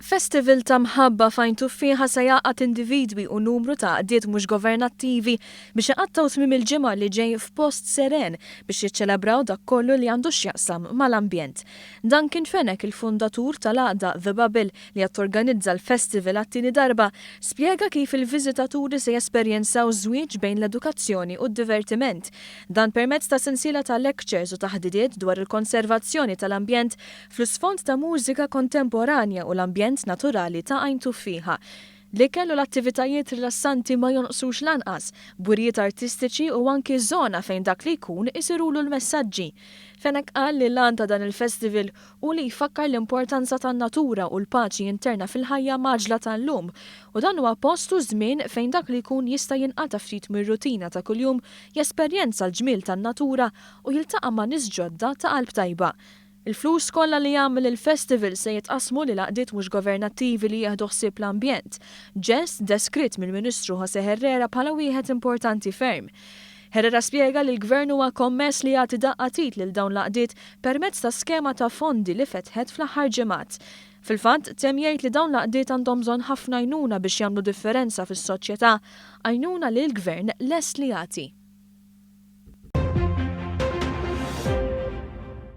Festival ta' mħabba f'Għajn Tuffieħa se jgħaqqad individwi u numru ta' għaqdiet mhux governattivi biex iqattgħu tmiem il-ġimgħa li ġej f'post seren biex jiċċelebraw dak kollu li għandu x'jaqsam mal-ambjent. Duncan Fenech, il-fundatur tal-għaqda The Bubble li qed torganizza l-festival għat-tieni darba, spjega kif il-viżitaturi se jesperjenzaw żwieġ bejn l-edukazzjoni u d-divertiment. Dan permezz ta' sensiela ta' lectures u taħdidiet dwar il-konservazzjoni tal-ambjent fl-isfond ta' mużika kontemporanja u l-ambjent naturali ta' Għajn Tuffieħa. L-ikel u l-attivitajiet rilassanti ma jonqsux lanqas, b'wirjiet artistiċi u anki żona fejn dak li jkun isirulu l-messaġġi. Fenech qal li l-għan ta' dan il-festival hu li jfakkar l-importanza tan-natura u l-paċi interna fil-ħajja mgħaġġla tal-lum u dan huwa post u żmien fejn dak li jkun jista' jinqata' ftit mir-rutina ta' kuljum, jesperjenza l-ġmiel tan-natura u jiltaqa' ma' nies ġodda ta' qalb tajba. Il-flus kollha li jagħmel il-festival se jitqassmu lil għaqdiet mhux governattivi li jieħdu ħsieb l-ambjent, ġest deskritt mill-Ministru José Herrera bħala wieħed importanti ferm. Herrera spjega li l-Gvern huwa kommess li jagħti daqqa t'id lil dawn l-għaqdiet permezz ta' skema ta' fondi li fetħet fl-aħħar ġimgħat. Fil-fatt, temm jgħid li dawn l-għaqdiet għandhom bżonn ħafna għajnuna biex jagħmlu differenza fis-soċjetà, għajnuna li l-Gvern lest li jagħti.